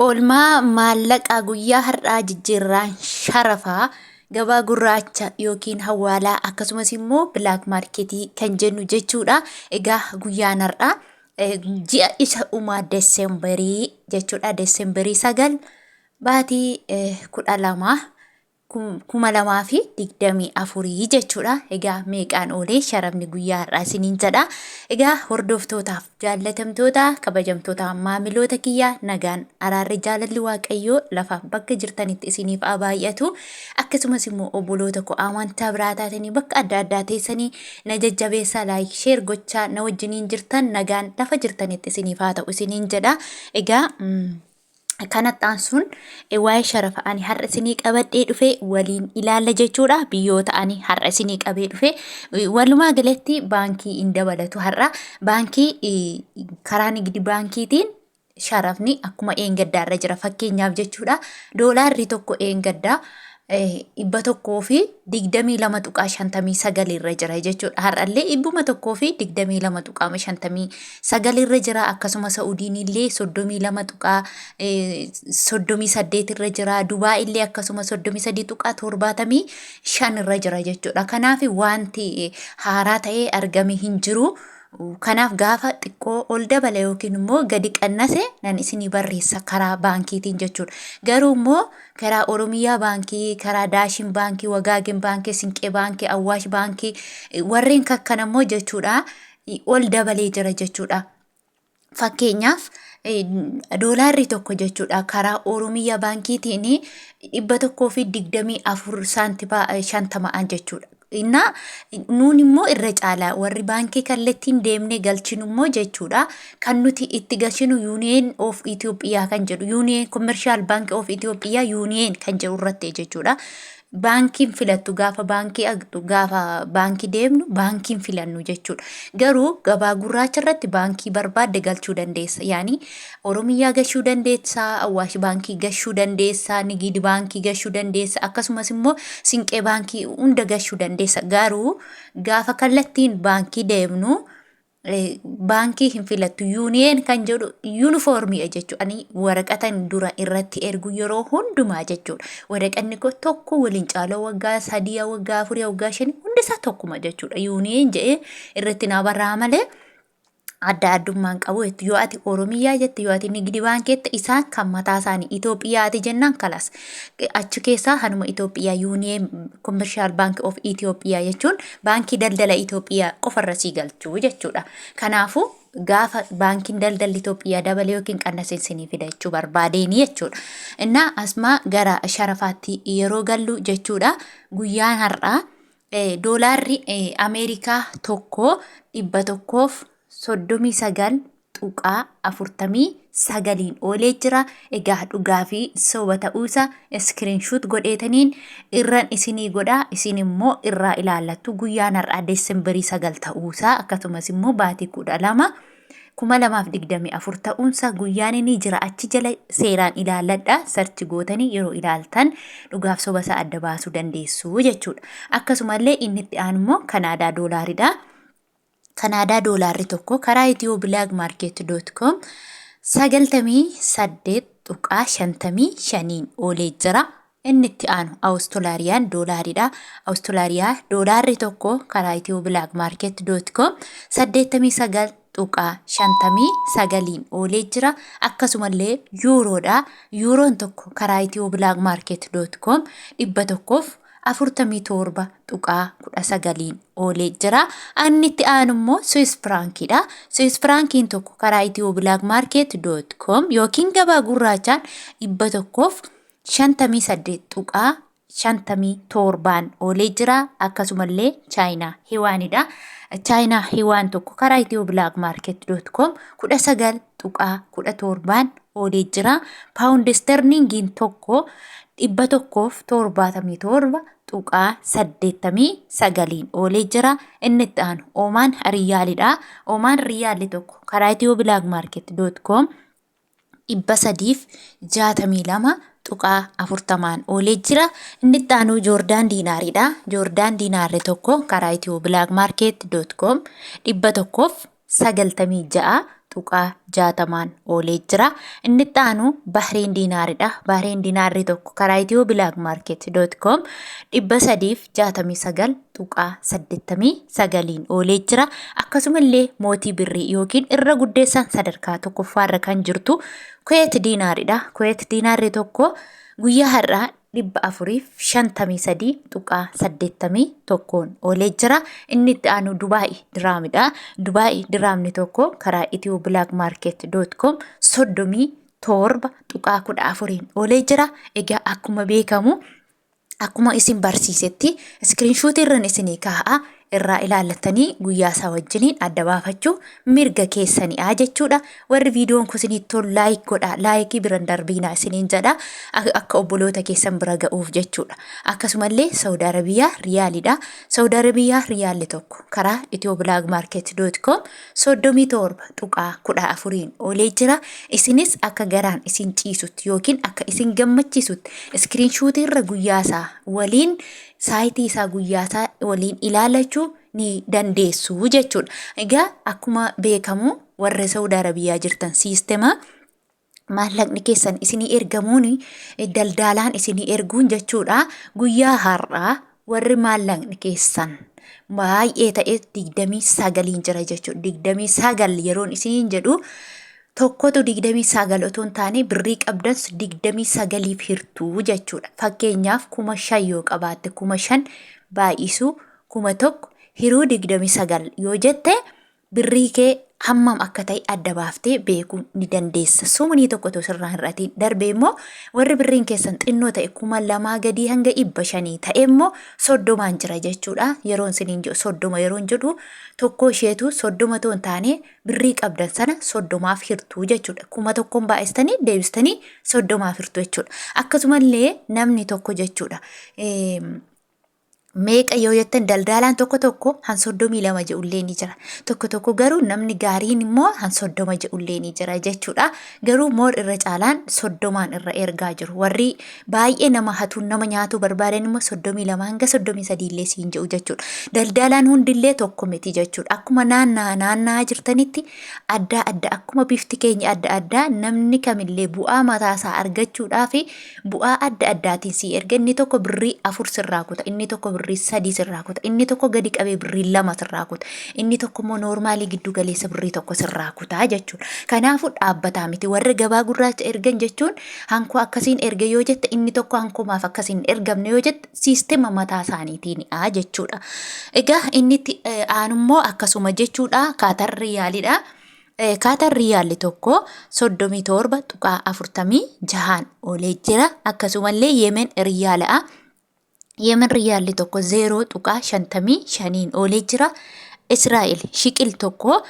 Oolmaa maallaqaa guyyaa har'aa jijjiirraan sharafaa gabaa gurraacha yookiin hawaalaa akkasumas immoo black market kan jennu jechuudha. Egaa guyyaan har'aa ji'a isa dhumaa Desembarii jechuudha. Desembarii 9 baatii 12 2024 jechuudha. Egaa meeqaan oolee sharafni guyyaa har'aa isiniin jedha. Egaa hordoftootaaf jaallatamtoota kabajamtoota maamiloota kiyyaa, nagaan, araarri, jaalalli Waaqayyoo lafaaf bakka jirtanitti isiniif haa baay'atu. Akkasumas immoo obboloota koo amantaa biraa taatanii bakka adda addaa teessanii na jajjabeessaa, like, share gochaa na wajjiniin jirtan, nagaan lafa jirtanitti isiniif haa ta'u isiniin jedha. Egaa kanatti aansuun waa'ee sharafa ani har'a isinii qabadhee dhufe waliin ilaalla jechuudha. Biyyoota ani har'a isinii qabee dhufe walumaa galatti baankii hin dabalatu har'a. Baankii karaa nigdi baankiitiin sharafni akkuma eengaddaarra jira, fakkeenyaaf jechuudha. Doolaarri tokko eengaddaa 122.59 irra jira jechuudha. Har'allee 122.59 irra jira. Akkasuma Sa'udiin illee 32.38 irra jira. Dubaa illee akkasuma 33.75 irra jira jechuudha. Kanaaf wanti haaraa ta'ee argame hin jiru. Kanaaf gaafa xiqqoo ol dabala yookiin immoo gadi qannase nan isinii barreessa karaa baankiitiin jechuudha. Garuu immoo karaa Oromiyaa baankii, karaa Daashin baankii, Wagaagin baankii, Sinqee baankii, Awwaash baankii warreen kakkana immoo jechuudha ol dabalee jira jechuudha. Fakkeenyaaf doolaarri tokko jechuudha karaa Oromiyaa baankiitiin 124 saantima 50 jechuudha. Innaa nuun immoo irra caalaa warri baankii kallattiin deemnee galchinu immoo jechuudha kan nuti itti galchinu Union of Ethiopia kan jedhu, Union Commercial Bank of Ethiopia Union kan jedhu irratti jechuudha. Baankiin filattu gaafa baankii dhaqxu, gaafa baankii deemnu baankiin filannu jechuudha. Garuu gabaa gurraacha irratti baankii barbaadde galchuu dandeessa. Yaani Oromiyaa gashuu dandeessa, Awwaash baankii gashuu dandeessa, Nigiid baankii gashuu dandeessa, akkasumas immoo Sinqee baankii hunda gashuu dandeessa. Garuu gaafa kallattiin baankii deemnu baankii hin filattu. Union kan jedhu yuunifoormiidha jechuudha. Ani waraqatan dura irratti ergu yeroo hundumaa jechuudha. Waraqanni koo tokko waliin caaloo waggaa 3, waggaa 4, waggaa 5 hundisaa tokkuma jechuudha. Union jedhee irratti naa barraa malee adda addummaan qabu jettu. Yoo ati Oromiyaa jette, yoo ati Nigdi baankii jette, isaan kan mataa isaanii Itoophiyaa ati jennaan kalas. Achi keessaa hanuma Itoophiyaa Union Commercial Bank of Ethiopia jechuun baankii daldala Itoophiyaa qofarra sii galchuu jechuudha. Kanaafuu gaafa baankiin daldalli Itoophiyaa dabale yookiin qannase isinii fida jechuu barbaadeeni jechuudha. Innaa asuma gara sharafaatti yeroo gallu jechuudha, guyyaan har'aa doolaarri Ameerikaa tokko 139.49n oolee jira. Egaa dhugaa fi soba ta'uusa screenshot godheetaniin irran isinii godha. Isin immoo irraa ilaallattu, guyyaan har'aa Desembarii 9 ta'uusaa akkasumas immoo baatii 12 2024 ta'uunsa guyyaan inni jira achi jala seeraan ilaalladha. Search gootanii yeroo ilaaltan dhugaaf soba isaa adda baasuu dandeessu jechuudha. Akkasumallee inni itti aanu immoo Kanaadaa doolaaridha. Kanaadaa doolaarri tokko karaa Ethio Black Market com 98.55n oolee jira. Inni itti aanu Awustiraaliyaan doolaaridha. Awustiraaliyaa doolaarri tokko karaa Ethio Black Market com 89.59n oolee jira. Akkasumallee yuuroodha. Yuuroon tokko karaa Ethio Black Market com 147.19n oolee jira. Inni itti aanu immoo Swiss Frankiidha. Swiss Frankiin tokko karaa Ethio Black Market com yookiin gabaa gurraachaan 158.57n oolee jira. Akkasumallee Chaayinaa Hiwaanidha. Chaayinaa Hiwaan tokko karaa Ethio Black Market com 19.17n oolee jira. Paawundi sterlingiin tokko 177.89n oolee jira. Inni itti aanu Oomaan Riyaalidha. Oomaan Riyaalli tokko karaa Ethio Black Market com 362.40n oolee jira. Inni itti aanu Joordaan Diinaariidha. Joordaan Diinaarri tokko karaa Ethio Black Market com 196 tuqaa 60n oolee jira. Inni itti aanu Bahreen diinaaridha. Bahreen diinaarri tokko karaa Itiyoo Bilaak Maarkeet dot com 369.89n oolee jira. Akkasumallee mootii birrii yookiin irra guddeessaan sadarkaa tokkoffaarra kan jirtu Kuweet diinaaridha. Kuweet diinaarri tokko guyyaa har'aa 453.81n oolee jira. Inni itti aanu Dubaayi diraamidha. Dubaayi diraamni tokko karaa Itiyoo Bilaak Maarkeet dot com 37.14n oolee jira. Egaa akkuma beekamu akkuma isin barsiisetti iskiriinshuutii irran isinii kaa'a irraa ilaallattanii guyyaa isaa wajjiniin adda baafachuu mirga keessani'a jechuudha. Warri viidiyoon kun isinitti tolu laayik godhaa. Laayikii biran darbiinaa isiniin jedha. Akka obboloota keessan bira ga'uuf jechuudha. Akkasumallee Saudi Arabiyaa riyaalidha. Saudi Arabiyaa riyaalli tokko karaa ethioblagmarket.com 37.14n oolee jira. Isinis akka garaan isin ciisutti yookiin akka isin gammachiisutti iskiriinshuutii irra guyyaa isaa waliin saayitii isaa guyyaa isaa waliin ilaalachuu ni dandeessu jechuudha. Egaa akkuma beekamu warra Saudi Arabiyaa jirtan siistema maallaqni keessan isinii ergamuun daldaalaan isinii erguun jechuudha. Guyyaa har'aa warri maallaqni keessan baay'ee ta'e 29n jira jechuudha. 29 yeroon isiniin jedhu tokkotu 29 otoo hin taane birrii qabdan 29f hirtuu jechuudha. Fakkeenyaaf 5,000 yoo qabaatte 5,000 baay'isuu 1,000 hiruu 29 yoo jette birrii kee hammam akka ta'e adda baaftee beekuu ni dandeessa. Sumunii tokko otoo sirraa hin hir'atiin darbee immoo warri birriin keessan xinnoo ta'e 2,000 gadii hanga 500 ta'e immoo 30n jira jechuudha. Yeroon isiniin jedhu 30 yeroon jedhu tokko isheetu 30 otoo hin taane birrii qabdan sana 30f hirtuu jechuudha. 1,000n baay'istanii deebistanii 30f hirtuu jechuudha. Akkasumallee namni tokko jechuudha. Meeqa yoo jettan daldaalaan tokko tokko han 32 jedhullee ni jira. Tokko tokko garuu namni gaariin immoo han 30 jedhullee ni jira jechuudha. Garuu moor irra caalaan 30n irra ergaa jiru. Warri baay'ee nama hatuun nama nyaatuu barbaadan immoo 32 hanga 33 illee siin jedhu jechuudha. Daldaalaan hundillee tokko miti jechuudha. Akkuma naannaa naannaa jirtanitti adda adda akkuma bifti keenya adda addaa namni kamillee bu'aa mataasaa argachuudhaaf bu'aa adda addaatiin sii erga inni tokko birrii 4 sirraa kuta inni tokko birrii 3 sirraa kuta inni tokko gadi qabee birrii 2 sirraa kuta inni tokko immoo noormaalii giddu galeessa birrii 1 sirraa kutaa jechuudha. Kanaafuu dhaabbataa miti warra gabaa gurraacha ergan jechuun hankoo akkasiin erga yoo jette inni tokko hankoo maaf akkasiin hin ergamne yoo jette siistema mataa isaaniitiinidha jechuudha. Egaa inni itti aanummoo akkasuma jechuudha kaatar riyaalidha. Kaatar Riyaalli tokko 37.46n oolee jira. Akkasumallee Yemen Riyaala'a. Yemen Riyaalli tokko 0.55n oolee jira. Israa'el Shiqil tokko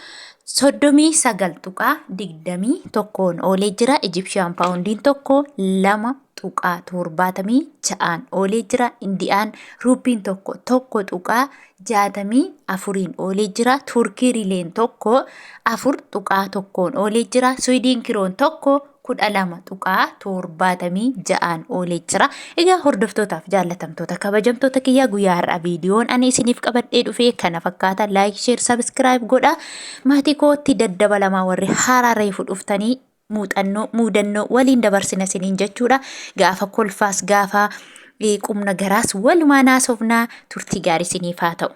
39.21n oolee jira. Ijibshaan Paawundiin tokko 2.76n oolee jira. Indiyaan Ruuppiin tokko 1.64n oolee jira. Tuurkii rileen tokko 4.1n oolee jira. Suwiidiin kiroon tokko 12.76n oolee jira. Egaa hordoftootaaf jaallatamtoota kabajamtoota kiyyaa guyyaa har'aa viidiyoon ani isiniif qabadhee dhufe kana fakkaata. Laayik, sheer, sabiskiraayib godha. Maatii kootti daddabalamaa warri haaraa reefu dhuftanii muuxannoo muudannoo waliin dabarsina isiniin jechuudha. Gaafa kolfaas gaafa qumna garaas walumaan haasofnaa turtii gaarii isiniif haa ta'u.